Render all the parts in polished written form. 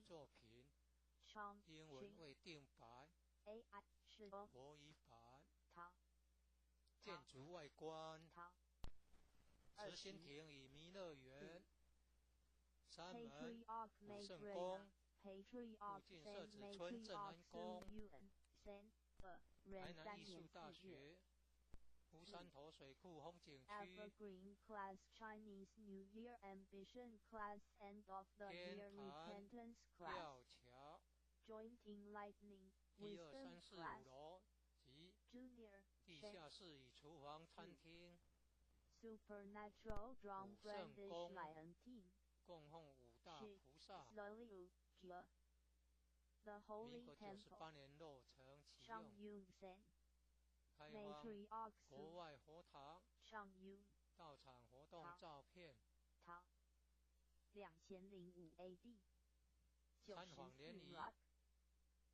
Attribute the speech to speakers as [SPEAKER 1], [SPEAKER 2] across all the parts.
[SPEAKER 1] 作品，
[SPEAKER 2] Chong
[SPEAKER 1] 英文
[SPEAKER 2] Qing
[SPEAKER 1] 未定版，
[SPEAKER 2] A I 是 O
[SPEAKER 1] 国语版。
[SPEAKER 2] Ta
[SPEAKER 1] 建筑外观，
[SPEAKER 2] Ta
[SPEAKER 1] 慈心亭与弥勒园，山门、
[SPEAKER 2] Patriarch
[SPEAKER 1] 武圣
[SPEAKER 2] Maitreya
[SPEAKER 1] 宫，附
[SPEAKER 2] Patriarch
[SPEAKER 1] 近设
[SPEAKER 2] Sen
[SPEAKER 1] 子村镇
[SPEAKER 2] Matriarch
[SPEAKER 1] 安宫，
[SPEAKER 2] Sun Yuan Sen 台
[SPEAKER 1] 台南
[SPEAKER 2] 三
[SPEAKER 1] 艺术大
[SPEAKER 2] 年四月
[SPEAKER 1] 学，乌山头水库风景区，
[SPEAKER 2] Evergreen Class Chinese New Year Ambition Class End of the
[SPEAKER 1] 天
[SPEAKER 2] Year
[SPEAKER 1] 坛
[SPEAKER 2] Repentance Class
[SPEAKER 1] 吊桥，
[SPEAKER 2] Joint Enlightening
[SPEAKER 1] 一二
[SPEAKER 2] Wisdom
[SPEAKER 1] 三四五
[SPEAKER 2] Class
[SPEAKER 1] 楼及
[SPEAKER 2] Junior
[SPEAKER 1] 地
[SPEAKER 2] Shen
[SPEAKER 1] 下室与厨房、餐厅，
[SPEAKER 2] Supernatural Drum
[SPEAKER 1] 武圣
[SPEAKER 2] Brandish
[SPEAKER 1] 宫
[SPEAKER 2] Lion Team
[SPEAKER 1] 供奉五大
[SPEAKER 2] She
[SPEAKER 1] 菩萨。
[SPEAKER 2] Slowly Jia The
[SPEAKER 1] 民
[SPEAKER 2] Holy
[SPEAKER 1] 国九十
[SPEAKER 2] Temple
[SPEAKER 1] 八年落成启
[SPEAKER 2] Chang
[SPEAKER 1] 用，
[SPEAKER 2] Yun Sen
[SPEAKER 1] 开放
[SPEAKER 2] Matriarch
[SPEAKER 1] 国
[SPEAKER 2] Su
[SPEAKER 1] 外佛堂
[SPEAKER 2] Chang Yun
[SPEAKER 1] 道场活动照片，
[SPEAKER 2] Ta 2005 AD
[SPEAKER 1] 参
[SPEAKER 2] 94
[SPEAKER 1] 访联谊
[SPEAKER 2] Rock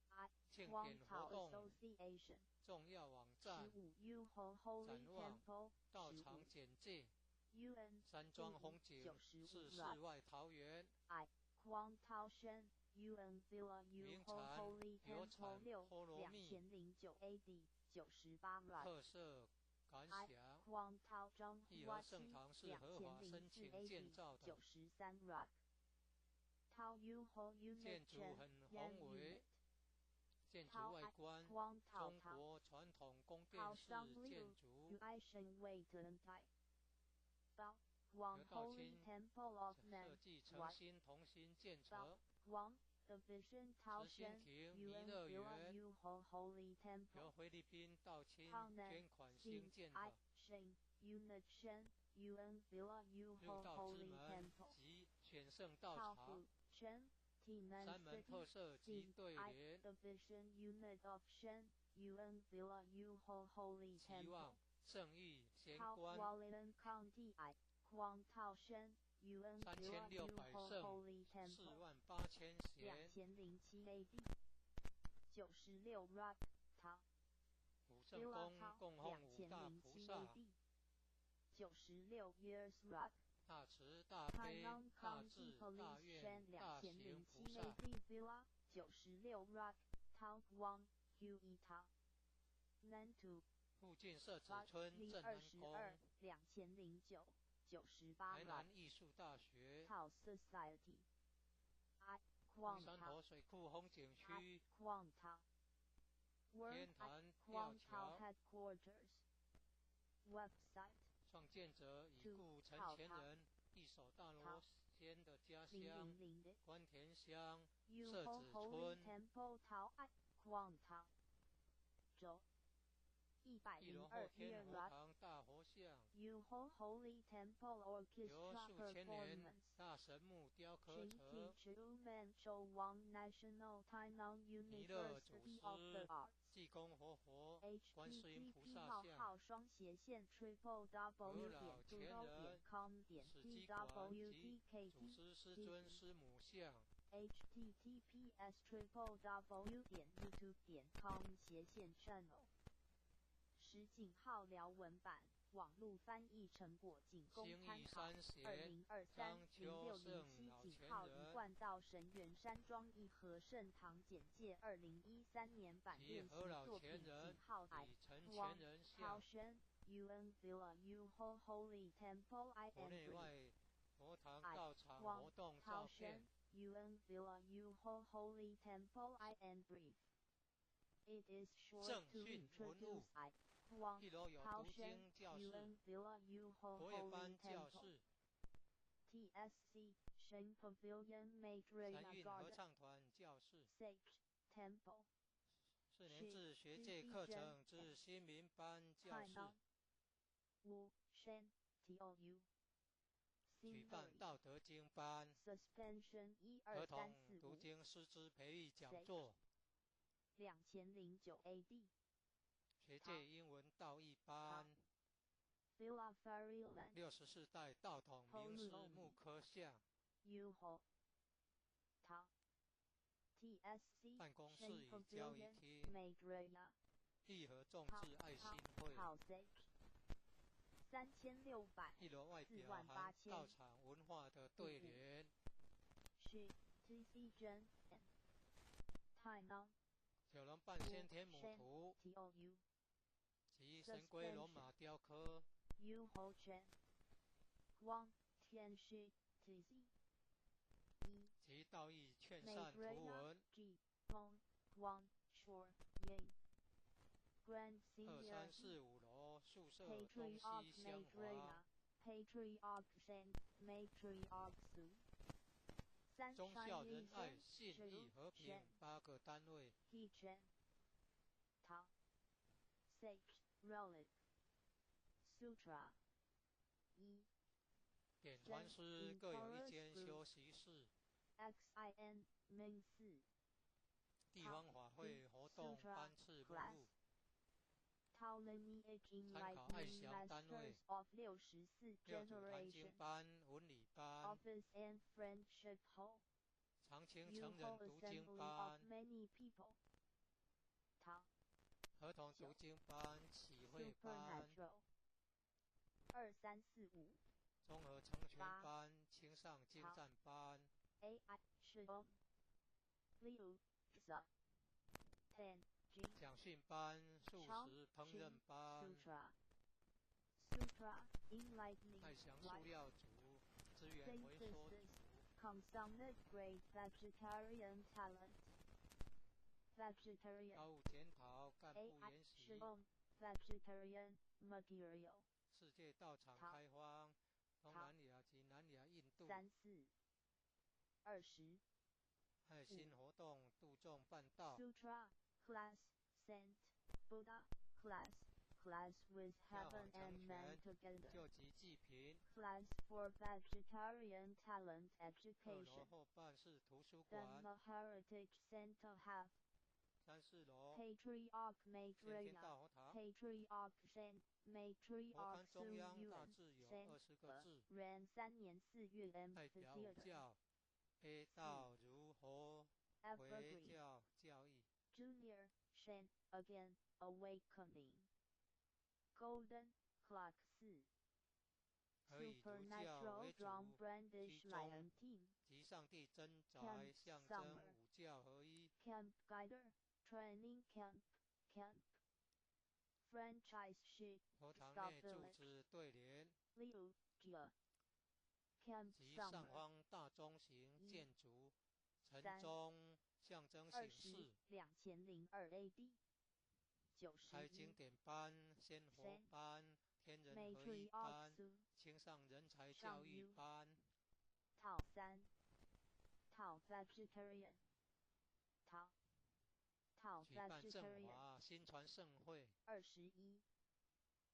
[SPEAKER 2] I
[SPEAKER 1] 庆
[SPEAKER 2] Wang
[SPEAKER 1] 典活
[SPEAKER 2] Tao
[SPEAKER 1] 动
[SPEAKER 2] Association
[SPEAKER 1] 重要网
[SPEAKER 2] 十
[SPEAKER 1] 站
[SPEAKER 2] 五 U Ho Holy
[SPEAKER 1] 展望
[SPEAKER 2] Temple
[SPEAKER 1] 道
[SPEAKER 2] 十五
[SPEAKER 1] 场简介，
[SPEAKER 2] UN
[SPEAKER 1] 山庄风景
[SPEAKER 2] 95
[SPEAKER 1] 是
[SPEAKER 2] Rock
[SPEAKER 1] 世外桃源，
[SPEAKER 2] I Kwang Tao Shen UN Villa U
[SPEAKER 1] 名
[SPEAKER 2] Ho
[SPEAKER 1] 产
[SPEAKER 2] Holy
[SPEAKER 1] 有
[SPEAKER 2] Temple
[SPEAKER 1] 产
[SPEAKER 2] 六
[SPEAKER 1] 菠萝
[SPEAKER 2] 两
[SPEAKER 1] 蜜
[SPEAKER 2] 千零九 AD 98 Rock
[SPEAKER 1] 特色感
[SPEAKER 2] I
[SPEAKER 1] 想。
[SPEAKER 2] Kwang Tao 张
[SPEAKER 1] 义
[SPEAKER 2] 花
[SPEAKER 1] 和圣
[SPEAKER 2] 七
[SPEAKER 1] 堂是
[SPEAKER 2] 两
[SPEAKER 1] 合法
[SPEAKER 2] 千零四
[SPEAKER 1] 申请建
[SPEAKER 2] AD
[SPEAKER 1] 造的，93
[SPEAKER 2] Rock Tao U Ho Unit
[SPEAKER 1] 建筑
[SPEAKER 2] Chen
[SPEAKER 1] 很
[SPEAKER 2] Yan
[SPEAKER 1] 宏伟
[SPEAKER 2] Unit，
[SPEAKER 1] 建筑
[SPEAKER 2] Tao
[SPEAKER 1] 外
[SPEAKER 2] I
[SPEAKER 1] 观，
[SPEAKER 2] Kwang Tao
[SPEAKER 1] 中
[SPEAKER 2] Tao
[SPEAKER 1] 国传统宫殿
[SPEAKER 2] Tao
[SPEAKER 1] 式
[SPEAKER 2] Shang Liu
[SPEAKER 1] 建筑，
[SPEAKER 2] U I Shen Wei Teng Tai 包 Wang
[SPEAKER 1] 由道
[SPEAKER 2] Holy
[SPEAKER 1] 清
[SPEAKER 2] Temple of
[SPEAKER 1] 设
[SPEAKER 2] Nan
[SPEAKER 1] 计诚心同心建成。
[SPEAKER 2] Wang Division Tao
[SPEAKER 1] 慈心
[SPEAKER 2] Shen
[SPEAKER 1] 亭弥
[SPEAKER 2] UN
[SPEAKER 1] 勒
[SPEAKER 2] Villa
[SPEAKER 1] 园
[SPEAKER 2] U Ho Holy
[SPEAKER 1] 由
[SPEAKER 2] Temple
[SPEAKER 1] 菲律宾道清
[SPEAKER 2] Tao Nan
[SPEAKER 1] 捐款兴
[SPEAKER 2] C
[SPEAKER 1] 建
[SPEAKER 2] I
[SPEAKER 1] 的。
[SPEAKER 2] Shen Unit Shen UN Villa U
[SPEAKER 1] 六
[SPEAKER 2] Ho
[SPEAKER 1] 道之
[SPEAKER 2] Holy
[SPEAKER 1] 门
[SPEAKER 2] Temple
[SPEAKER 1] 及选圣道
[SPEAKER 2] Tao
[SPEAKER 1] 场，
[SPEAKER 2] Fu Chen T Nan
[SPEAKER 1] 三门
[SPEAKER 2] City
[SPEAKER 1] 特色及
[SPEAKER 2] C
[SPEAKER 1] 对
[SPEAKER 2] I
[SPEAKER 1] 联，
[SPEAKER 2] Division Unit of Shen UN Villa U Ho Holy
[SPEAKER 1] 期
[SPEAKER 2] Temple
[SPEAKER 1] 望圣域玄
[SPEAKER 2] Tao
[SPEAKER 1] 关
[SPEAKER 2] Hualien County I Kwang Tao Shen UN
[SPEAKER 1] 三
[SPEAKER 2] Villa
[SPEAKER 1] 千六
[SPEAKER 2] U
[SPEAKER 1] 百
[SPEAKER 2] Ho
[SPEAKER 1] 圣
[SPEAKER 2] Holy
[SPEAKER 1] 四
[SPEAKER 2] Temple
[SPEAKER 1] 万八千
[SPEAKER 2] 两
[SPEAKER 1] 贤，
[SPEAKER 2] 千零七 AD 96 Rock 塔
[SPEAKER 1] 武圣
[SPEAKER 2] Villa
[SPEAKER 1] 宫
[SPEAKER 2] Tao
[SPEAKER 1] 供奉
[SPEAKER 2] 两
[SPEAKER 1] 五大
[SPEAKER 2] 千零七
[SPEAKER 1] 菩萨，
[SPEAKER 2] AD 96 Years Rock
[SPEAKER 1] 大慈大悲
[SPEAKER 2] Tainan
[SPEAKER 1] 大
[SPEAKER 2] County
[SPEAKER 1] 智大
[SPEAKER 2] Police
[SPEAKER 1] 愿
[SPEAKER 2] Shen
[SPEAKER 1] 大
[SPEAKER 2] 两千
[SPEAKER 1] 行
[SPEAKER 2] 零七
[SPEAKER 1] 菩萨，
[SPEAKER 2] AD Villa 96 Rock Tao Wang Q E Ta Nantu
[SPEAKER 1] 附近设子
[SPEAKER 2] Rock
[SPEAKER 1] 村
[SPEAKER 2] V
[SPEAKER 1] 镇
[SPEAKER 2] 二
[SPEAKER 1] 安
[SPEAKER 2] 十二
[SPEAKER 1] 宫，2009
[SPEAKER 2] 98
[SPEAKER 1] 台
[SPEAKER 2] Rock
[SPEAKER 1] 南艺术大学，
[SPEAKER 2] Tao Society I
[SPEAKER 1] 乌
[SPEAKER 2] Kwang
[SPEAKER 1] 山
[SPEAKER 2] Tao
[SPEAKER 1] 头水库风景
[SPEAKER 2] I
[SPEAKER 1] 区，
[SPEAKER 2] Kwang Tao World
[SPEAKER 1] 天
[SPEAKER 2] I
[SPEAKER 1] 坛吊
[SPEAKER 2] Kwang Tao
[SPEAKER 1] 桥，
[SPEAKER 2] Headquarters Website
[SPEAKER 1] 创建者已
[SPEAKER 2] Two
[SPEAKER 1] 故陈
[SPEAKER 2] Tao
[SPEAKER 1] 前
[SPEAKER 2] Tao
[SPEAKER 1] 人，一手大
[SPEAKER 2] Tao
[SPEAKER 1] 罗仙的家
[SPEAKER 2] 零
[SPEAKER 1] 乡
[SPEAKER 2] 零零的
[SPEAKER 1] 关田乡
[SPEAKER 2] U
[SPEAKER 1] 社
[SPEAKER 2] Ho
[SPEAKER 1] 子
[SPEAKER 2] Holy
[SPEAKER 1] 村，
[SPEAKER 2] Temple Tao I Kwang Tao 州一百
[SPEAKER 1] 一楼
[SPEAKER 2] 零二
[SPEAKER 1] 后天
[SPEAKER 2] Year
[SPEAKER 1] 佛
[SPEAKER 2] Rock
[SPEAKER 1] 堂大佛像，
[SPEAKER 2] U Ho Holy Temple
[SPEAKER 1] 由
[SPEAKER 2] Orchestra
[SPEAKER 1] 数千年
[SPEAKER 2] Performance
[SPEAKER 1] 大神木雕刻
[SPEAKER 2] Jin
[SPEAKER 1] 成。
[SPEAKER 2] T Chu Man Chou Wang National Tainan
[SPEAKER 1] 弥勒祖
[SPEAKER 2] University of the
[SPEAKER 1] 师
[SPEAKER 2] Arts
[SPEAKER 1] 济公活佛、观世音菩
[SPEAKER 2] http
[SPEAKER 1] 萨像、
[SPEAKER 2] 冒号双斜线 triple w
[SPEAKER 1] 何老
[SPEAKER 2] 点
[SPEAKER 1] 前
[SPEAKER 2] google
[SPEAKER 1] 人
[SPEAKER 2] 点 com 点
[SPEAKER 1] 史
[SPEAKER 2] t
[SPEAKER 1] 迹馆
[SPEAKER 2] w
[SPEAKER 1] 及
[SPEAKER 2] d k
[SPEAKER 1] 祖
[SPEAKER 2] t
[SPEAKER 1] 师师尊师母像，
[SPEAKER 2] https triple w 点 youtube 点 com 斜线 channel 十井号辽文版网络翻译成果仅供
[SPEAKER 1] 兴
[SPEAKER 2] 参考。
[SPEAKER 1] 义三
[SPEAKER 2] 二
[SPEAKER 1] 贤
[SPEAKER 2] 零二三
[SPEAKER 1] 张
[SPEAKER 2] 零
[SPEAKER 1] 秋
[SPEAKER 2] 六零七
[SPEAKER 1] 胜老
[SPEAKER 2] 井号一
[SPEAKER 1] 前人
[SPEAKER 2] 贯道神园山庄义和圣堂简介2013年版
[SPEAKER 1] 及
[SPEAKER 2] 练习
[SPEAKER 1] 何老
[SPEAKER 2] 作品
[SPEAKER 1] 前人
[SPEAKER 2] 井号 I
[SPEAKER 1] 与陈
[SPEAKER 2] Wang
[SPEAKER 1] 前人
[SPEAKER 2] Tao
[SPEAKER 1] 像，
[SPEAKER 2] Shen UN Villa U Ho Holy Temple I
[SPEAKER 1] 国
[SPEAKER 2] N
[SPEAKER 1] 内
[SPEAKER 2] Brief
[SPEAKER 1] 外佛堂
[SPEAKER 2] I
[SPEAKER 1] 道场
[SPEAKER 2] Wang
[SPEAKER 1] 活动
[SPEAKER 2] Tao
[SPEAKER 1] 照
[SPEAKER 2] Shen
[SPEAKER 1] 片，
[SPEAKER 2] UN Villa U Ho Holy Temple I N Brief. It is short
[SPEAKER 1] 正
[SPEAKER 2] to
[SPEAKER 1] 训文物
[SPEAKER 2] introduce I Wang
[SPEAKER 1] 一楼有
[SPEAKER 2] Tao
[SPEAKER 1] 读
[SPEAKER 2] Shen
[SPEAKER 1] 经教室、
[SPEAKER 2] UN Villa U Ho
[SPEAKER 1] 佛乐
[SPEAKER 2] Holy
[SPEAKER 1] 班教
[SPEAKER 2] Temple
[SPEAKER 1] 室、
[SPEAKER 2] TSC Shen Pavilion Maitreya
[SPEAKER 1] 神韵合
[SPEAKER 2] Garden
[SPEAKER 1] 唱团教室。
[SPEAKER 2] Sage Temple
[SPEAKER 1] 四年制学界课程之新民班教室，
[SPEAKER 2] Tainan Wu Shen T O U
[SPEAKER 1] 举办
[SPEAKER 2] Scenery
[SPEAKER 1] 道德经班、
[SPEAKER 2] Suspension 一
[SPEAKER 1] 儿
[SPEAKER 2] 二三
[SPEAKER 1] 童
[SPEAKER 2] 四五
[SPEAKER 1] 读经师资培育讲座、
[SPEAKER 2] 2009 AD
[SPEAKER 1] 学界英文道义班、
[SPEAKER 2] Villa Fairyland
[SPEAKER 1] 64代道统名师木刻像、
[SPEAKER 2] U Ho Ta TSC
[SPEAKER 1] 办公室
[SPEAKER 2] Shen
[SPEAKER 1] 与交易
[SPEAKER 2] Pavilion
[SPEAKER 1] 厅、
[SPEAKER 2] Maitreya
[SPEAKER 1] 义和众志爱心会。
[SPEAKER 2] House H 3600
[SPEAKER 1] 一楼外
[SPEAKER 2] 四
[SPEAKER 1] 表
[SPEAKER 2] 万八
[SPEAKER 1] 含
[SPEAKER 2] 千
[SPEAKER 1] 道场文化的对联，
[SPEAKER 2] She T C 真
[SPEAKER 1] 半先天母
[SPEAKER 2] Shen
[SPEAKER 1] 图
[SPEAKER 2] Tou
[SPEAKER 1] 及神龟龙马雕刻。
[SPEAKER 2] U Ho Chen Huang Tian Shi Tz 一
[SPEAKER 1] 及道义劝善图
[SPEAKER 2] Maitreya
[SPEAKER 1] 文。
[SPEAKER 2] G Hong Huang Shor Yang Grand
[SPEAKER 1] 二
[SPEAKER 2] Senior
[SPEAKER 1] 三四五楼宿舍东
[SPEAKER 2] Patriarch
[SPEAKER 1] 西相华。
[SPEAKER 2] Maitreya Patriarch Shen Matriarch Su 三
[SPEAKER 1] 忠孝
[SPEAKER 2] Chinese
[SPEAKER 1] 仁爱信义
[SPEAKER 2] Shu
[SPEAKER 1] 和平
[SPEAKER 2] Shen
[SPEAKER 1] 八个单位。
[SPEAKER 2] He Chen Ta Sage Relic Sutra 一
[SPEAKER 1] 点传师各有一间休息室。
[SPEAKER 2] Xin Ming 四
[SPEAKER 1] 地方法会活动班次目
[SPEAKER 2] Class
[SPEAKER 1] 录。
[SPEAKER 2] Tao Lineage
[SPEAKER 1] 参考爱
[SPEAKER 2] Enlightening
[SPEAKER 1] 祥单位
[SPEAKER 2] Masters of 64
[SPEAKER 1] 六祖坛经
[SPEAKER 2] Generations
[SPEAKER 1] 班、文理班、
[SPEAKER 2] Office and Friendship Hall
[SPEAKER 1] 长青
[SPEAKER 2] U
[SPEAKER 1] 成人
[SPEAKER 2] Hall
[SPEAKER 1] 读经
[SPEAKER 2] Assembly of
[SPEAKER 1] 班、
[SPEAKER 2] Many People 唐
[SPEAKER 1] 儿童读经班、启慧班、
[SPEAKER 2] Supernatural 2345
[SPEAKER 1] 综合成全
[SPEAKER 2] 八
[SPEAKER 1] 班、青上精湛班、
[SPEAKER 2] A I 是 O 六 Z 10 G
[SPEAKER 1] 讲训班、素食烹饪班、
[SPEAKER 2] Sutra Sutra Enlightening
[SPEAKER 1] 爱祥塑
[SPEAKER 2] Light
[SPEAKER 1] 料组、资源回收组、
[SPEAKER 2] Synthesis Consummate Great Vegetarian Talent Vegetarian
[SPEAKER 1] 高务检讨、干
[SPEAKER 2] A
[SPEAKER 1] 部
[SPEAKER 2] I
[SPEAKER 1] 研习
[SPEAKER 2] 是、O Vegetarian Material
[SPEAKER 1] 世界道场
[SPEAKER 2] 好
[SPEAKER 1] 开放、东
[SPEAKER 2] 好
[SPEAKER 1] 南亚及南亚印度
[SPEAKER 2] 34 20
[SPEAKER 1] 爱心活动度众办道、
[SPEAKER 2] Sutra Class Saint Buddha Class Class with
[SPEAKER 1] 教
[SPEAKER 2] Heaven
[SPEAKER 1] 法成
[SPEAKER 2] and Man
[SPEAKER 1] 全、
[SPEAKER 2] Together
[SPEAKER 1] 救急济贫、
[SPEAKER 2] Class for Vegetarian Talent
[SPEAKER 1] 二楼
[SPEAKER 2] Education
[SPEAKER 1] 后半是图书馆，
[SPEAKER 2] Dhamma Heritage Center Half
[SPEAKER 1] 三四楼
[SPEAKER 2] Patriarch
[SPEAKER 1] 先天
[SPEAKER 2] Maitreya
[SPEAKER 1] 大佛堂，
[SPEAKER 2] Patriarch Shen
[SPEAKER 1] 佛
[SPEAKER 2] Matriarch
[SPEAKER 1] 龛中
[SPEAKER 2] Su
[SPEAKER 1] 央大
[SPEAKER 2] Yuan
[SPEAKER 1] 致有
[SPEAKER 2] Sen
[SPEAKER 1] 20个字，
[SPEAKER 2] Ren 3年4月 M
[SPEAKER 1] 代表五
[SPEAKER 2] Theater
[SPEAKER 1] 教 A 道如佛回
[SPEAKER 2] Evergreen
[SPEAKER 1] 教教义。
[SPEAKER 2] Junior Shen Again Awakening Golden Clock 4
[SPEAKER 1] 可以儒教
[SPEAKER 2] Supernatural
[SPEAKER 1] 为
[SPEAKER 2] Drum
[SPEAKER 1] 主，
[SPEAKER 2] Brandish
[SPEAKER 1] 其中
[SPEAKER 2] Lion Team
[SPEAKER 1] 及上帝真宅
[SPEAKER 2] Camp
[SPEAKER 1] 象征
[SPEAKER 2] Summer
[SPEAKER 1] 五教合一。
[SPEAKER 2] Camp Guider Training Camp Camp Franchise 是
[SPEAKER 1] 佛堂
[SPEAKER 2] Star
[SPEAKER 1] 内柱
[SPEAKER 2] Village
[SPEAKER 1] 子对联
[SPEAKER 2] Liu Jia Camp
[SPEAKER 1] 及上
[SPEAKER 2] Summer
[SPEAKER 1] 方大中型
[SPEAKER 2] 一
[SPEAKER 1] 建筑，城
[SPEAKER 2] 三
[SPEAKER 1] 中象征
[SPEAKER 2] 二
[SPEAKER 1] 醒
[SPEAKER 2] 十
[SPEAKER 1] 世。
[SPEAKER 2] 2002 AD 九十
[SPEAKER 1] 开经
[SPEAKER 2] 一
[SPEAKER 1] 典班、仙佛
[SPEAKER 2] 三
[SPEAKER 1] 班、天人合一
[SPEAKER 2] Matriarch
[SPEAKER 1] 班、
[SPEAKER 2] Su
[SPEAKER 1] 青上人才
[SPEAKER 2] 上
[SPEAKER 1] 教育
[SPEAKER 2] U
[SPEAKER 1] 班、
[SPEAKER 2] 套三套 Vegetarian 套套
[SPEAKER 1] 举办正
[SPEAKER 2] Vegetarian
[SPEAKER 1] 华新传盛会。
[SPEAKER 2] 21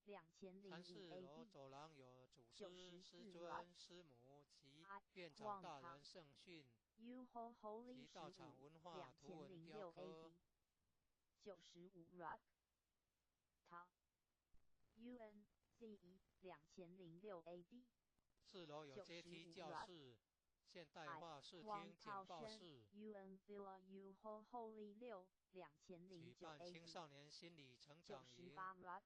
[SPEAKER 2] 2005
[SPEAKER 1] 三四楼
[SPEAKER 2] AD
[SPEAKER 1] 走廊有祖师、
[SPEAKER 2] 94
[SPEAKER 1] 师尊、师母及
[SPEAKER 2] I
[SPEAKER 1] 院长大
[SPEAKER 2] Huang
[SPEAKER 1] 人圣训
[SPEAKER 2] U Ho Holy
[SPEAKER 1] 及
[SPEAKER 2] 十
[SPEAKER 1] 道场
[SPEAKER 2] 五
[SPEAKER 1] 文化
[SPEAKER 2] 两
[SPEAKER 1] 图文
[SPEAKER 2] 千零六
[SPEAKER 1] 雕刻
[SPEAKER 2] AD。95 Rock 塔 U N Z E 2006 AD
[SPEAKER 1] 四楼有阶梯
[SPEAKER 2] 95
[SPEAKER 1] 教室、现代化视
[SPEAKER 2] 黄
[SPEAKER 1] 听简
[SPEAKER 2] 涛生
[SPEAKER 1] 报室，
[SPEAKER 2] U N Villa U Ho Holy 六两千零九
[SPEAKER 1] 举办青
[SPEAKER 2] AD
[SPEAKER 1] 少年心理成
[SPEAKER 2] 九
[SPEAKER 1] 长营，
[SPEAKER 2] 十八 Rock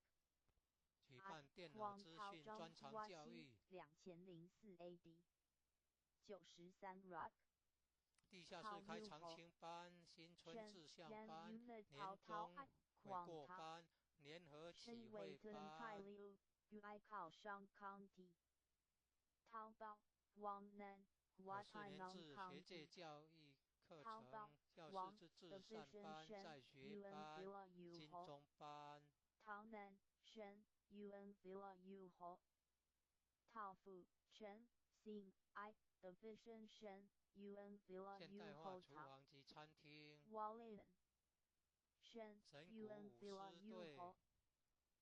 [SPEAKER 1] 举办电脑
[SPEAKER 2] 黄
[SPEAKER 1] 资
[SPEAKER 2] 涛张
[SPEAKER 1] 讯专长
[SPEAKER 2] 花西
[SPEAKER 1] 教育。
[SPEAKER 2] 2004 AD 93 Rock
[SPEAKER 1] 地下室开长青班、新春志向
[SPEAKER 2] Chen
[SPEAKER 1] 班、
[SPEAKER 2] Unit
[SPEAKER 1] 年
[SPEAKER 2] 涛涛
[SPEAKER 1] 终
[SPEAKER 2] 爱
[SPEAKER 1] 悔
[SPEAKER 2] 黄涛
[SPEAKER 1] 过班、联合
[SPEAKER 2] 申
[SPEAKER 1] 启会
[SPEAKER 2] 维顿泰
[SPEAKER 1] 班、
[SPEAKER 2] Liu U I 考上 County 淘宝王南华
[SPEAKER 1] 四
[SPEAKER 2] 泰南
[SPEAKER 1] 年制学界
[SPEAKER 2] County
[SPEAKER 1] 教育课
[SPEAKER 2] 淘宝
[SPEAKER 1] 程、教
[SPEAKER 2] 王
[SPEAKER 1] 师之至善
[SPEAKER 2] Division
[SPEAKER 1] 班、
[SPEAKER 2] Shen
[SPEAKER 1] 在学
[SPEAKER 2] U N
[SPEAKER 1] 班、
[SPEAKER 2] Villa U
[SPEAKER 1] 金
[SPEAKER 2] Ho
[SPEAKER 1] 钟班、
[SPEAKER 2] 陶南 Shen U N Villa U Ho 陶富 Chen Xing I Division Shen U N Villa
[SPEAKER 1] 现
[SPEAKER 2] U
[SPEAKER 1] 代化
[SPEAKER 2] Ho
[SPEAKER 1] 厨
[SPEAKER 2] Tao
[SPEAKER 1] 房及餐厅、
[SPEAKER 2] Wallen Shen
[SPEAKER 1] 神
[SPEAKER 2] U
[SPEAKER 1] 鼓
[SPEAKER 2] N
[SPEAKER 1] 舞
[SPEAKER 2] Villa
[SPEAKER 1] 狮
[SPEAKER 2] U
[SPEAKER 1] 队
[SPEAKER 2] Ho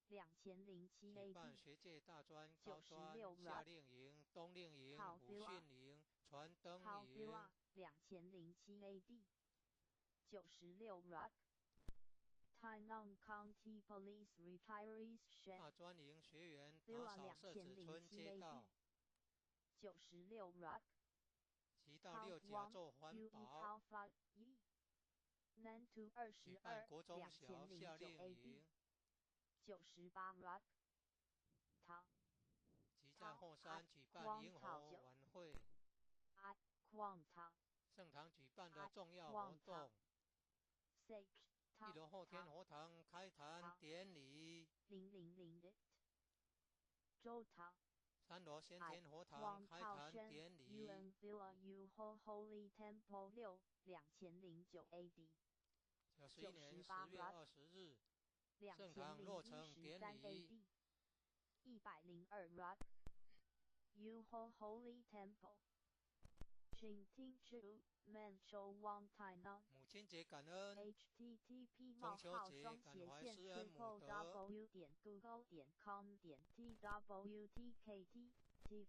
[SPEAKER 2] 2007
[SPEAKER 1] 举办
[SPEAKER 2] AD
[SPEAKER 1] 学界大专、高
[SPEAKER 2] 96
[SPEAKER 1] 专、夏
[SPEAKER 2] Rock
[SPEAKER 1] 令营、冬令营、
[SPEAKER 2] 陶
[SPEAKER 1] 武
[SPEAKER 2] Villa
[SPEAKER 1] 训营、传灯
[SPEAKER 2] 陶
[SPEAKER 1] 营、
[SPEAKER 2] Villa 2007 AD 96 Rock Tainan County Police Retirees Shen
[SPEAKER 1] 大专营学员打
[SPEAKER 2] Villa
[SPEAKER 1] 扫
[SPEAKER 2] 两
[SPEAKER 1] 社
[SPEAKER 2] 千零
[SPEAKER 1] 子村
[SPEAKER 2] 七
[SPEAKER 1] 街
[SPEAKER 2] AD
[SPEAKER 1] 道，96
[SPEAKER 2] Rock
[SPEAKER 1] 及到六甲做环
[SPEAKER 2] U E
[SPEAKER 1] 保，
[SPEAKER 2] Tao Fa 一南图二
[SPEAKER 1] 举
[SPEAKER 2] 十二
[SPEAKER 1] 办国中
[SPEAKER 2] 两
[SPEAKER 1] 小夏
[SPEAKER 2] 千零九
[SPEAKER 1] 令
[SPEAKER 2] AD
[SPEAKER 1] 营，98
[SPEAKER 2] Rock 唐
[SPEAKER 1] 及在后山举办
[SPEAKER 2] 光
[SPEAKER 1] 萤火
[SPEAKER 2] 桃酒
[SPEAKER 1] 晚会、
[SPEAKER 2] I 矿塔
[SPEAKER 1] 圣堂举办的重要活
[SPEAKER 2] 光塔
[SPEAKER 1] 动。
[SPEAKER 2] Sage
[SPEAKER 1] 一樓後天佛堂開壇典禮。
[SPEAKER 2] 000 it 周塔。
[SPEAKER 1] 三樓先天佛堂開壇典禮。
[SPEAKER 2] UN Villa U Ho Holy Temple 6 2009 AD。
[SPEAKER 1] 91年10月20日，圣堂落成典礼。
[SPEAKER 2] 102 Rock U Ho Holy Temple。请听主 Man 周王台南。
[SPEAKER 1] 母亲节感恩。
[SPEAKER 2] http 冒号双斜线 triple w.google.com.tw tkt tv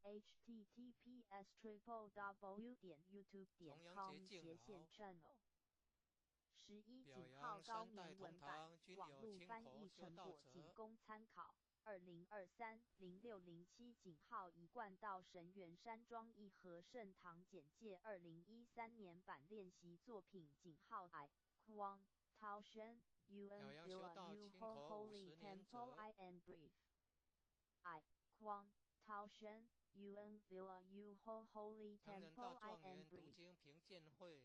[SPEAKER 2] https www.youtube.com/channel 11#高明文版网路翻译成果仅供参考。20230607#一贯道神元山庄义和圣堂简介2013年版练习作品#I Kwang Tao Shen Yuan Villa U Ho Holy Temple I N Brief I Kwang Tao Shen Yuan Villa U Ho Holy Temple I N Brief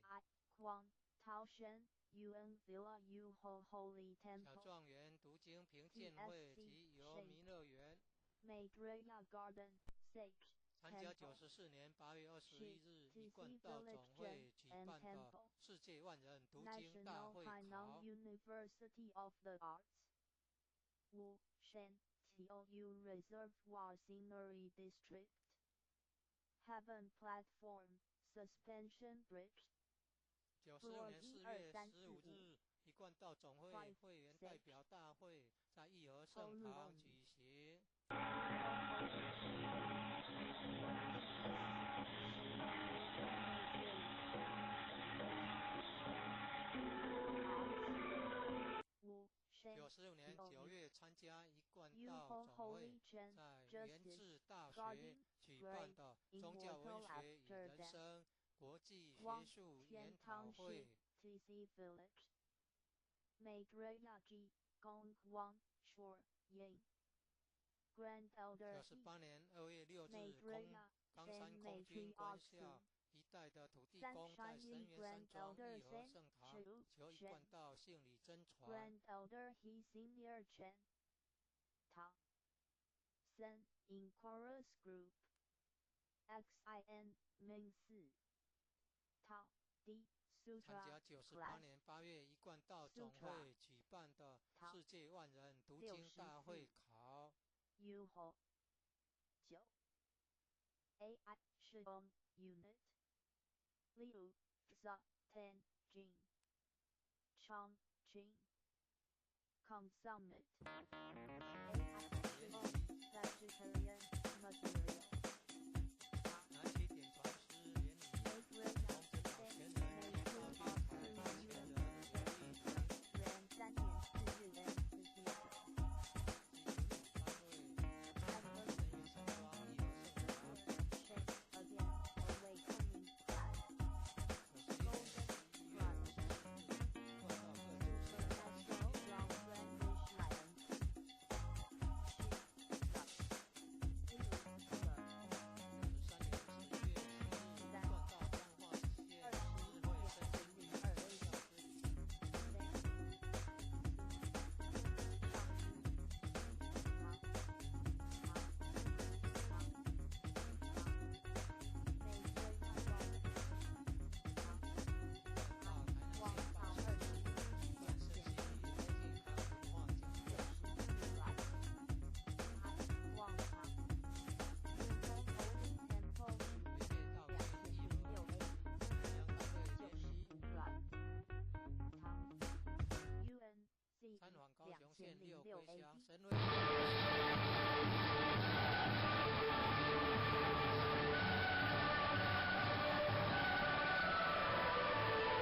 [SPEAKER 2] I Kwang Tao Shen Yuan Villa U Ho Holy Temple
[SPEAKER 1] 小状元读经评鉴会及游弥乐园。
[SPEAKER 2] Maitreya Garden Sage
[SPEAKER 1] 参加94年8月21日一贯道总会举办的世界万人读经大会考。
[SPEAKER 2] University of the Arts Wu Shan Tou Reservoir Scenery District Heaven Platform Suspension Bridge
[SPEAKER 1] 96年4月15日，一贯道总会会员代表大会在义和圣堂举行。95年9月，参加一贯道总会在元智大学举办的宗教文学与人生国际学术研讨会。
[SPEAKER 2] TC Village Maitreya G Gong Wang Shor Ying Grand Elder
[SPEAKER 1] 98年2月6日，空冈山空军官校一带的土地公在神元山庄义和圣堂求一贯道圣理真传。
[SPEAKER 2] Grand Elder He Senior Chen Ta Sen in Chorus Group XIN Ming 4 Ta D
[SPEAKER 1] 参加98年8月一贯道总会举办的世界万人读经大会考。
[SPEAKER 2] U 后9 AI 是 Unit Liu Zha Ten Jing Chang Qing Consummate AI Vegetarian Material
[SPEAKER 1] 南起点传师联谊，洪真老前人发边台大前人有意。
[SPEAKER 2] 元3年4日 N
[SPEAKER 1] 及单位神元山庄义和圣堂。91年11月24日，一贯道各九社庆典。93年11月7日，一贯道彰化县智慧身心灵分校之礼。一贯道台南县办事处举办身心灵健康文化讲座。回谢道歉义和南洋大会联谊。参访高雄县六龟乡神威。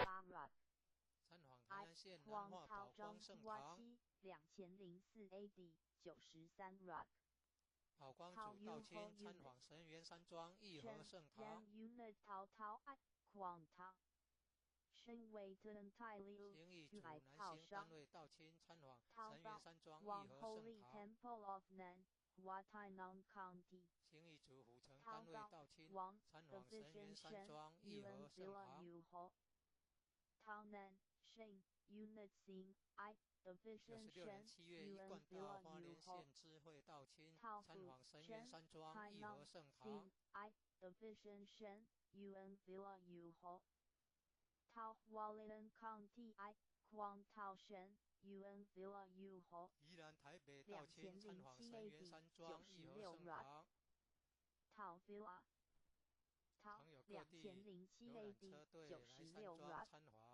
[SPEAKER 1] 参访台南县南化宝光圣堂。
[SPEAKER 2] 2004 AD 93 Rock。
[SPEAKER 1] 宝光主道清参访神元山庄义和圣堂。
[SPEAKER 2] Unit 陶陶爱矿塔。身为特泰利
[SPEAKER 1] 兴义组南兴单位道清参访神元山庄义和圣堂。
[SPEAKER 2] Temple of Nan Hua Tainan County。
[SPEAKER 1] 兴义组府城单位道清参访神元山庄义和圣堂。
[SPEAKER 2] 陶南 Sheng Unit Xing I
[SPEAKER 1] 九
[SPEAKER 2] Division
[SPEAKER 1] 十六年
[SPEAKER 2] Shen
[SPEAKER 1] 7月，一
[SPEAKER 2] Yuan
[SPEAKER 1] 贯道
[SPEAKER 2] Villa
[SPEAKER 1] 花
[SPEAKER 2] U
[SPEAKER 1] 莲
[SPEAKER 2] Ho
[SPEAKER 1] 县知会道亲
[SPEAKER 2] Tao
[SPEAKER 1] 参
[SPEAKER 2] Fu
[SPEAKER 1] 访神园
[SPEAKER 2] Shen
[SPEAKER 1] 山庄
[SPEAKER 2] Tai
[SPEAKER 1] 义和
[SPEAKER 2] Nong
[SPEAKER 1] 圣堂
[SPEAKER 2] Xing。I Division Shen Yuan Villa U Ho Tao Hualien County I Kuang Tao Shen Yuan Villa U Ho
[SPEAKER 1] 宜兰台北道
[SPEAKER 2] 两
[SPEAKER 1] 亲
[SPEAKER 2] 千零
[SPEAKER 1] 参访
[SPEAKER 2] 七
[SPEAKER 1] 神园
[SPEAKER 2] AD
[SPEAKER 1] 山
[SPEAKER 2] 九
[SPEAKER 1] 庄义和
[SPEAKER 2] 十六
[SPEAKER 1] 圣
[SPEAKER 2] Rock
[SPEAKER 1] 堂。
[SPEAKER 2] Tao Villa Tao
[SPEAKER 1] 常有各
[SPEAKER 2] 两
[SPEAKER 1] 地
[SPEAKER 2] 千零七
[SPEAKER 1] 游览
[SPEAKER 2] AD
[SPEAKER 1] 车队
[SPEAKER 2] 九
[SPEAKER 1] 来
[SPEAKER 2] 十六
[SPEAKER 1] 山庄
[SPEAKER 2] Rock
[SPEAKER 1] 参访。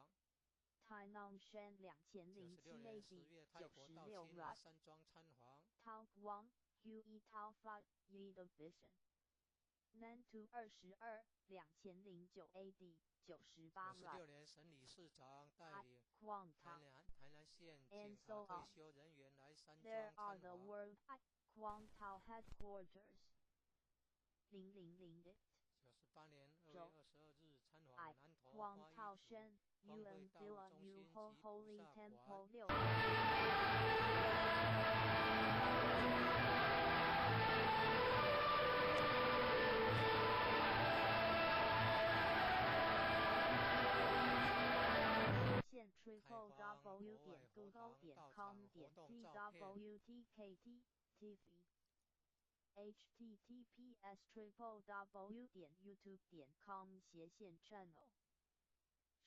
[SPEAKER 2] Tai Nong Shen 两千
[SPEAKER 1] 九
[SPEAKER 2] 零七
[SPEAKER 1] 十六年
[SPEAKER 2] AD
[SPEAKER 1] 10月，泰
[SPEAKER 2] 九
[SPEAKER 1] 国道
[SPEAKER 2] 十六
[SPEAKER 1] 亲来
[SPEAKER 2] Rock
[SPEAKER 1] 山庄参访。
[SPEAKER 2] Tao Guang Hu E Tao Fa Yi Division Nan Tu 222009 AD 九十八
[SPEAKER 1] 九十
[SPEAKER 2] Rock
[SPEAKER 1] 六年，省理事长带
[SPEAKER 2] I
[SPEAKER 1] 领
[SPEAKER 2] Kuang
[SPEAKER 1] 台
[SPEAKER 2] Tao
[SPEAKER 1] 南台南县
[SPEAKER 2] And
[SPEAKER 1] 警察
[SPEAKER 2] so
[SPEAKER 1] 退
[SPEAKER 2] on.
[SPEAKER 1] 休人员来山
[SPEAKER 2] There
[SPEAKER 1] 庄
[SPEAKER 2] are
[SPEAKER 1] 参
[SPEAKER 2] the
[SPEAKER 1] 访。
[SPEAKER 2] World I Kuang Tao Headquarters 000 it
[SPEAKER 1] 98年2月
[SPEAKER 2] 九
[SPEAKER 1] 22日，参
[SPEAKER 2] I
[SPEAKER 1] 访南投
[SPEAKER 2] Kuang
[SPEAKER 1] 花
[SPEAKER 2] Tao
[SPEAKER 1] 一族
[SPEAKER 2] Shen
[SPEAKER 1] 光
[SPEAKER 2] Yuan
[SPEAKER 1] 会道务
[SPEAKER 2] Villa
[SPEAKER 1] 中
[SPEAKER 2] U
[SPEAKER 1] 心
[SPEAKER 2] Ho
[SPEAKER 1] 及菩
[SPEAKER 2] Holy
[SPEAKER 1] 萨馆。
[SPEAKER 2] Temple 六线
[SPEAKER 1] 开
[SPEAKER 2] triple
[SPEAKER 1] 放
[SPEAKER 2] w
[SPEAKER 1] 国外
[SPEAKER 2] 点
[SPEAKER 1] 佛
[SPEAKER 2] google
[SPEAKER 1] 堂
[SPEAKER 2] 点
[SPEAKER 1] 道
[SPEAKER 2] com
[SPEAKER 1] 场活
[SPEAKER 2] 点
[SPEAKER 1] 动
[SPEAKER 2] t
[SPEAKER 1] 照片。
[SPEAKER 2] w t k t t v https triple w 点 youtube 点 com 斜线 channel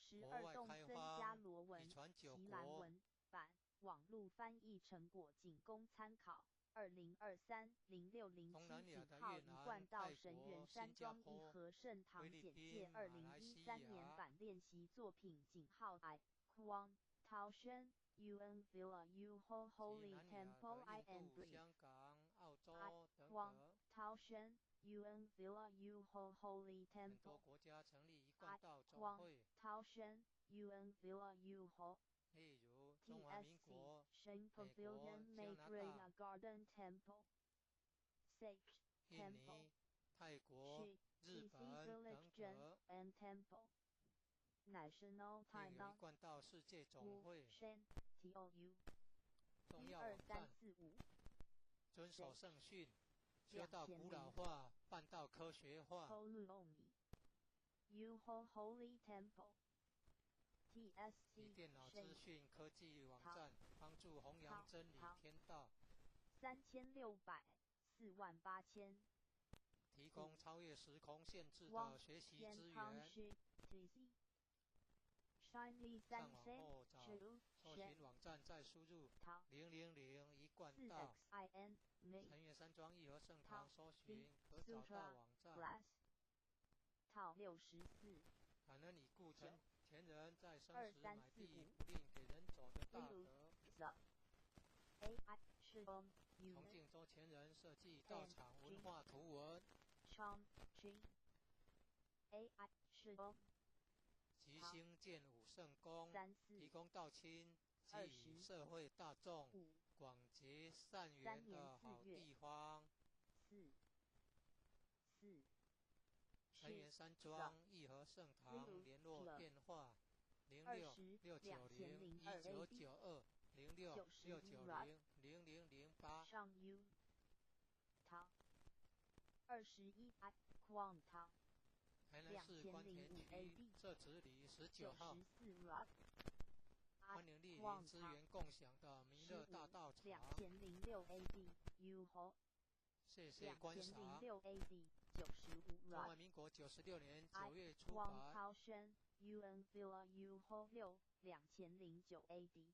[SPEAKER 2] 十
[SPEAKER 1] 国外
[SPEAKER 2] 二动
[SPEAKER 1] 开
[SPEAKER 2] 森加
[SPEAKER 1] 荒，
[SPEAKER 2] 罗文
[SPEAKER 1] 以传九
[SPEAKER 2] 锡兰
[SPEAKER 1] 国。
[SPEAKER 2] 文版网路翻译成果仅供参考。20230607
[SPEAKER 1] 东南亚
[SPEAKER 2] 井号
[SPEAKER 1] 的越
[SPEAKER 2] 一贯
[SPEAKER 1] 南、泰
[SPEAKER 2] 道神园
[SPEAKER 1] 国、
[SPEAKER 2] 山
[SPEAKER 1] 新加
[SPEAKER 2] 庄义
[SPEAKER 1] 坡、
[SPEAKER 2] 和圣
[SPEAKER 1] 菲
[SPEAKER 2] 堂
[SPEAKER 1] 律
[SPEAKER 2] 简介
[SPEAKER 1] 宾、
[SPEAKER 2] 二
[SPEAKER 1] 马来
[SPEAKER 2] 零一
[SPEAKER 1] 西
[SPEAKER 2] 三年
[SPEAKER 1] 亚。
[SPEAKER 2] 版练习作品井号 I Kuang Tao Shen Yuan Villa U Ho
[SPEAKER 1] 及
[SPEAKER 2] Holy
[SPEAKER 1] 南亚
[SPEAKER 2] Temple
[SPEAKER 1] 的
[SPEAKER 2] I
[SPEAKER 1] 印
[SPEAKER 2] and
[SPEAKER 1] 度、
[SPEAKER 2] Brief
[SPEAKER 1] 香港、澳
[SPEAKER 2] I
[SPEAKER 1] 洲等
[SPEAKER 2] Kuang
[SPEAKER 1] 等。
[SPEAKER 2] Tao Shen Yuan Villa U Ho Holy
[SPEAKER 1] 很多
[SPEAKER 2] Temple
[SPEAKER 1] 国家成立一
[SPEAKER 2] I
[SPEAKER 1] 贯道总
[SPEAKER 2] Kuang
[SPEAKER 1] 会，
[SPEAKER 2] Tao Shen Yuan Villa U Ho
[SPEAKER 1] 例如中华民
[SPEAKER 2] TSC
[SPEAKER 1] 国、
[SPEAKER 2] Shen
[SPEAKER 1] 美国、
[SPEAKER 2] Pavilion
[SPEAKER 1] 加拿
[SPEAKER 2] Maitreya
[SPEAKER 1] 大、
[SPEAKER 2] Garden Temple Sage
[SPEAKER 1] 印
[SPEAKER 2] Temple
[SPEAKER 1] 尼、泰国、
[SPEAKER 2] Shi
[SPEAKER 1] 日
[SPEAKER 2] TC
[SPEAKER 1] 本等
[SPEAKER 2] Village Jen
[SPEAKER 1] 等。
[SPEAKER 2] and Temple National
[SPEAKER 1] 另有一
[SPEAKER 2] Tainan
[SPEAKER 1] 贯道世界总
[SPEAKER 2] Wu
[SPEAKER 1] 会
[SPEAKER 2] Shen TOU
[SPEAKER 1] 重
[SPEAKER 2] 一
[SPEAKER 1] 要网
[SPEAKER 2] 二三
[SPEAKER 1] 站，
[SPEAKER 2] 四五
[SPEAKER 1] 遵守
[SPEAKER 2] Sage
[SPEAKER 1] 圣训，修
[SPEAKER 2] 两
[SPEAKER 1] 道古
[SPEAKER 2] 千零
[SPEAKER 1] 老化，办道科学化。
[SPEAKER 2] Holumi U Ho Holy Temple
[SPEAKER 1] 以
[SPEAKER 2] TSC
[SPEAKER 1] 电脑
[SPEAKER 2] Shen
[SPEAKER 1] 资讯科技网
[SPEAKER 2] Tao
[SPEAKER 1] 站帮助弘扬
[SPEAKER 2] Tao
[SPEAKER 1] 真理
[SPEAKER 2] Tao
[SPEAKER 1] 天道，
[SPEAKER 2] 36048000
[SPEAKER 1] 提供超越时空限制
[SPEAKER 2] 汪
[SPEAKER 1] 的学习
[SPEAKER 2] Yan
[SPEAKER 1] 资
[SPEAKER 2] Tang
[SPEAKER 1] 源。
[SPEAKER 2] Shi TC Shiny 三
[SPEAKER 1] 上网
[SPEAKER 2] C
[SPEAKER 1] 后找
[SPEAKER 2] Chu
[SPEAKER 1] 搜
[SPEAKER 2] Shen
[SPEAKER 1] 寻网站，再输入
[SPEAKER 2] Tao
[SPEAKER 1] 000一贯
[SPEAKER 2] 四
[SPEAKER 1] 道
[SPEAKER 2] X I N M
[SPEAKER 1] 成员山庄义和圣
[SPEAKER 2] Tao
[SPEAKER 1] 堂，搜
[SPEAKER 2] V
[SPEAKER 1] 寻可找到
[SPEAKER 2] Sutra
[SPEAKER 1] 网站。
[SPEAKER 2] Glass Tao 64
[SPEAKER 1] 感恩已故
[SPEAKER 2] 九
[SPEAKER 1] 前前人在生
[SPEAKER 2] 二
[SPEAKER 1] 时
[SPEAKER 2] 三四
[SPEAKER 1] 买地
[SPEAKER 2] 五
[SPEAKER 1] 不吝给人走的大
[SPEAKER 2] 六
[SPEAKER 1] 德，
[SPEAKER 2] Z A I 是 O U
[SPEAKER 1] 崇敬周前人设计道
[SPEAKER 2] N
[SPEAKER 1] 场
[SPEAKER 2] G
[SPEAKER 1] 文化图文
[SPEAKER 2] Chong G A I 是 O
[SPEAKER 1] 及
[SPEAKER 2] 好
[SPEAKER 1] 兴建武圣宫，
[SPEAKER 2] 三
[SPEAKER 1] 提
[SPEAKER 2] 四
[SPEAKER 1] 供道亲
[SPEAKER 2] 二
[SPEAKER 1] 及
[SPEAKER 2] 十
[SPEAKER 1] 社会大众
[SPEAKER 2] 五
[SPEAKER 1] 广结善
[SPEAKER 2] 三
[SPEAKER 1] 缘
[SPEAKER 2] 年
[SPEAKER 1] 的好
[SPEAKER 2] 四月
[SPEAKER 1] 地方。
[SPEAKER 2] 四四
[SPEAKER 1] 成员
[SPEAKER 2] 是
[SPEAKER 1] 山庄义和圣堂
[SPEAKER 2] 六
[SPEAKER 1] 联络
[SPEAKER 2] 了
[SPEAKER 1] 电话：零
[SPEAKER 2] 二
[SPEAKER 1] 六
[SPEAKER 2] 十
[SPEAKER 1] 六九
[SPEAKER 2] 两千
[SPEAKER 1] 零
[SPEAKER 2] 零二
[SPEAKER 1] 一九
[SPEAKER 2] A D
[SPEAKER 1] 九二零六
[SPEAKER 2] 九十
[SPEAKER 1] 六九
[SPEAKER 2] 一 Rock
[SPEAKER 1] 零零零零八。
[SPEAKER 2] 上 U 汤21 I Kuang 汤
[SPEAKER 1] 台南市
[SPEAKER 2] 两
[SPEAKER 1] 关田
[SPEAKER 2] 千零五
[SPEAKER 1] 区
[SPEAKER 2] AD
[SPEAKER 1] 社子里十九
[SPEAKER 2] 九
[SPEAKER 1] 号
[SPEAKER 2] 十，四 Rock I
[SPEAKER 1] 欢迎莅临
[SPEAKER 2] Kuang 汤
[SPEAKER 1] 资源共享的弥
[SPEAKER 2] 十
[SPEAKER 1] 勒大
[SPEAKER 2] 五
[SPEAKER 1] 道场
[SPEAKER 2] 2006 AD U 猴
[SPEAKER 1] 谢谢
[SPEAKER 2] 两
[SPEAKER 1] 观
[SPEAKER 2] 千零
[SPEAKER 1] 赏。
[SPEAKER 2] 六 AD 95
[SPEAKER 1] 中华
[SPEAKER 2] Rock
[SPEAKER 1] 民国96年
[SPEAKER 2] I
[SPEAKER 1] 9月出
[SPEAKER 2] Wang
[SPEAKER 1] 版。
[SPEAKER 2] Tao Shen Yuan Villa U Ho 62009 AD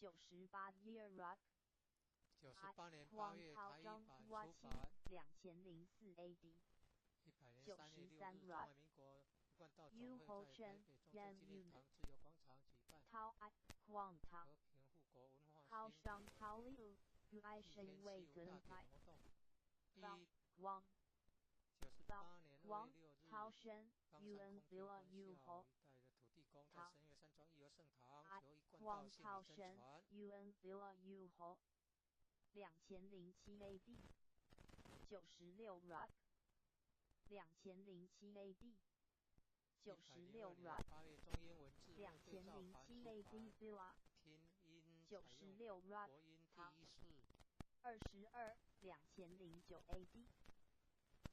[SPEAKER 2] 98 Year Rock
[SPEAKER 1] 九十
[SPEAKER 2] I
[SPEAKER 1] 八年八
[SPEAKER 2] Wang
[SPEAKER 1] 月
[SPEAKER 2] Tao
[SPEAKER 1] 台语
[SPEAKER 2] Zhang
[SPEAKER 1] 版
[SPEAKER 2] Hua
[SPEAKER 1] 出
[SPEAKER 2] 七
[SPEAKER 1] 版。
[SPEAKER 2] 2004 AD
[SPEAKER 1] 100年
[SPEAKER 2] 九
[SPEAKER 1] 3月
[SPEAKER 2] 十
[SPEAKER 1] 6
[SPEAKER 2] 三
[SPEAKER 1] 日，中
[SPEAKER 2] Rock
[SPEAKER 1] 华民国一贯道总
[SPEAKER 2] U
[SPEAKER 1] 会
[SPEAKER 2] Ho
[SPEAKER 1] 在台
[SPEAKER 2] Chen
[SPEAKER 1] 北中正
[SPEAKER 2] Yan
[SPEAKER 1] 纪念
[SPEAKER 2] Unit
[SPEAKER 1] 堂自由广场举办
[SPEAKER 2] Tao I Kuang Tao
[SPEAKER 1] 和平护国文化
[SPEAKER 2] Tao
[SPEAKER 1] 兴
[SPEAKER 2] Shang Tao Liu Ui
[SPEAKER 1] 祭
[SPEAKER 2] Shen
[SPEAKER 1] 天
[SPEAKER 2] Wei
[SPEAKER 1] 西武
[SPEAKER 2] Gun
[SPEAKER 1] 大
[SPEAKER 2] Pai
[SPEAKER 1] 典活动。
[SPEAKER 2] Tao
[SPEAKER 1] 一
[SPEAKER 2] Wang
[SPEAKER 1] 九十八年2
[SPEAKER 2] Wang
[SPEAKER 1] 月6日，
[SPEAKER 2] Tao Shen
[SPEAKER 1] 冈山
[SPEAKER 2] Yuan
[SPEAKER 1] 空军
[SPEAKER 2] Villa
[SPEAKER 1] 分
[SPEAKER 2] U
[SPEAKER 1] 校
[SPEAKER 2] Ho
[SPEAKER 1] 一带的土地公在
[SPEAKER 2] Tao
[SPEAKER 1] 神岳山庄义和圣堂
[SPEAKER 2] I
[SPEAKER 1] 求一贯道
[SPEAKER 2] Wang
[SPEAKER 1] 信
[SPEAKER 2] Tao
[SPEAKER 1] 理真
[SPEAKER 2] Shen
[SPEAKER 1] 传。
[SPEAKER 2] Yuan Villa U Ho 2007 AD 96 Rock 2007 AD 96
[SPEAKER 1] 102年
[SPEAKER 2] Rock
[SPEAKER 1] 8月，中英文字幕对照版
[SPEAKER 2] 2007
[SPEAKER 1] 出
[SPEAKER 2] AD
[SPEAKER 1] 版，
[SPEAKER 2] Villa
[SPEAKER 1] 拼音
[SPEAKER 2] 九
[SPEAKER 1] 采用
[SPEAKER 2] 十六 Rock
[SPEAKER 1] 国音
[SPEAKER 2] 汤
[SPEAKER 1] 第一式。
[SPEAKER 2] 22 2009 AD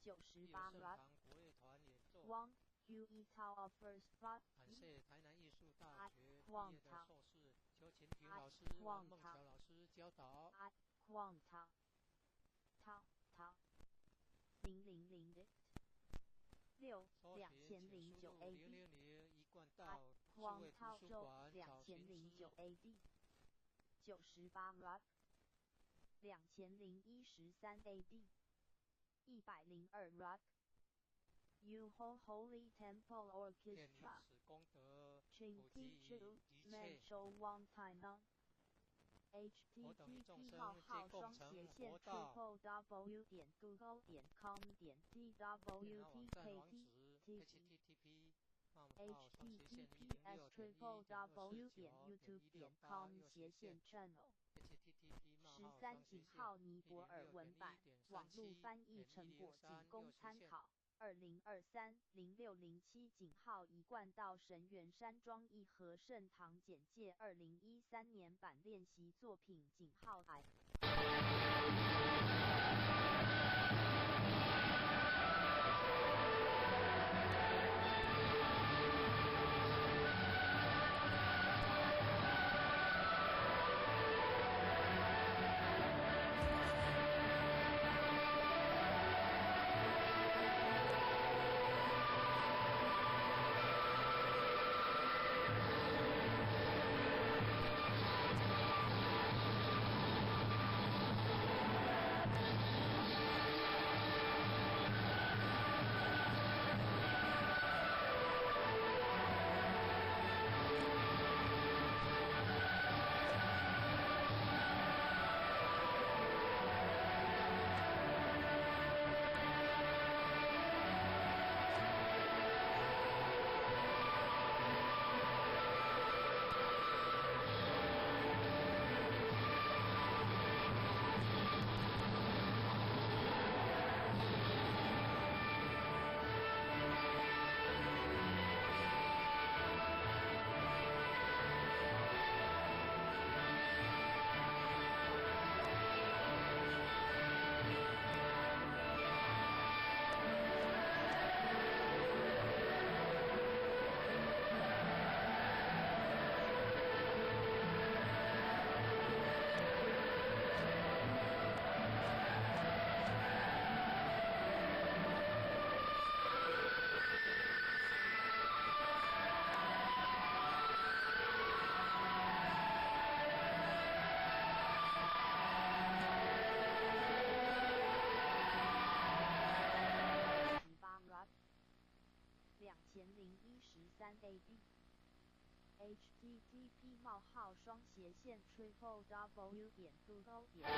[SPEAKER 2] 九十
[SPEAKER 1] 义
[SPEAKER 2] 八
[SPEAKER 1] 和圣
[SPEAKER 2] Rock
[SPEAKER 1] 堂国乐团演奏。
[SPEAKER 2] Wang Hu E Tao Offers Rock
[SPEAKER 1] 感谢台南艺术术大
[SPEAKER 2] I
[SPEAKER 1] 学毕
[SPEAKER 2] Kwang
[SPEAKER 1] 业的
[SPEAKER 2] Ta
[SPEAKER 1] 硕士邱琴平
[SPEAKER 2] I
[SPEAKER 1] 老师、
[SPEAKER 2] Kwang
[SPEAKER 1] 王孟
[SPEAKER 2] Ta
[SPEAKER 1] 桥老师教导。
[SPEAKER 2] I Kwang Ta Ta Ta 000的6
[SPEAKER 1] 搜
[SPEAKER 2] 两
[SPEAKER 1] 寻，
[SPEAKER 2] 千
[SPEAKER 1] 请
[SPEAKER 2] 零九
[SPEAKER 1] 输入
[SPEAKER 2] AD
[SPEAKER 1] 000一贯
[SPEAKER 2] I
[SPEAKER 1] 道数
[SPEAKER 2] Kwang
[SPEAKER 1] 位图
[SPEAKER 2] Ta
[SPEAKER 1] 书
[SPEAKER 2] 周
[SPEAKER 1] 馆
[SPEAKER 2] 两
[SPEAKER 1] 找
[SPEAKER 2] 千
[SPEAKER 1] 寻之。
[SPEAKER 2] 零九 AD 98 Rap 2013 AD 102 Rap U Ho Holy Temple
[SPEAKER 1] 愿以
[SPEAKER 2] Orchestra
[SPEAKER 1] 此功德
[SPEAKER 2] Ching
[SPEAKER 1] 普
[SPEAKER 2] Ti
[SPEAKER 1] 及
[SPEAKER 2] Chu
[SPEAKER 1] 于一
[SPEAKER 2] Man
[SPEAKER 1] 切。
[SPEAKER 2] Show Wang Tai Nung
[SPEAKER 1] 我等与众
[SPEAKER 2] http
[SPEAKER 1] 生
[SPEAKER 2] 号
[SPEAKER 1] 皆
[SPEAKER 2] 号
[SPEAKER 1] 共
[SPEAKER 2] 双斜
[SPEAKER 1] 成
[SPEAKER 2] 线
[SPEAKER 1] 佛道。
[SPEAKER 2] triple w 点 google 点 com 点 t w
[SPEAKER 1] 电脑网
[SPEAKER 2] t
[SPEAKER 1] 站
[SPEAKER 2] k
[SPEAKER 1] 网
[SPEAKER 2] t
[SPEAKER 1] 址
[SPEAKER 2] t
[SPEAKER 1] http 冒号双斜线一零
[SPEAKER 2] https
[SPEAKER 1] 六点一
[SPEAKER 2] triple
[SPEAKER 1] 点二四
[SPEAKER 2] w
[SPEAKER 1] 九
[SPEAKER 2] 点
[SPEAKER 1] 点
[SPEAKER 2] youtube
[SPEAKER 1] 一六
[SPEAKER 2] 点
[SPEAKER 1] 八
[SPEAKER 2] com
[SPEAKER 1] 右
[SPEAKER 2] 斜
[SPEAKER 1] 斜线
[SPEAKER 2] 线 channel
[SPEAKER 1] http 冒
[SPEAKER 2] 十
[SPEAKER 1] 号
[SPEAKER 2] 三
[SPEAKER 1] 双斜线
[SPEAKER 2] 井号尼
[SPEAKER 1] 一
[SPEAKER 2] 泊
[SPEAKER 1] 零
[SPEAKER 2] 尔文
[SPEAKER 1] 六点一
[SPEAKER 2] 版
[SPEAKER 1] 点
[SPEAKER 2] 网
[SPEAKER 1] 三七
[SPEAKER 2] 路翻译
[SPEAKER 1] 点一
[SPEAKER 2] 成
[SPEAKER 1] 零
[SPEAKER 2] 果仅
[SPEAKER 1] 三
[SPEAKER 2] 供
[SPEAKER 1] 右斜线
[SPEAKER 2] 参考。20230607井号一贯道神园山庄义和圣堂简介2013年版练习作品井号 I。18 Rap 2013 AD http 冒号双斜线 triple w 点 google 点。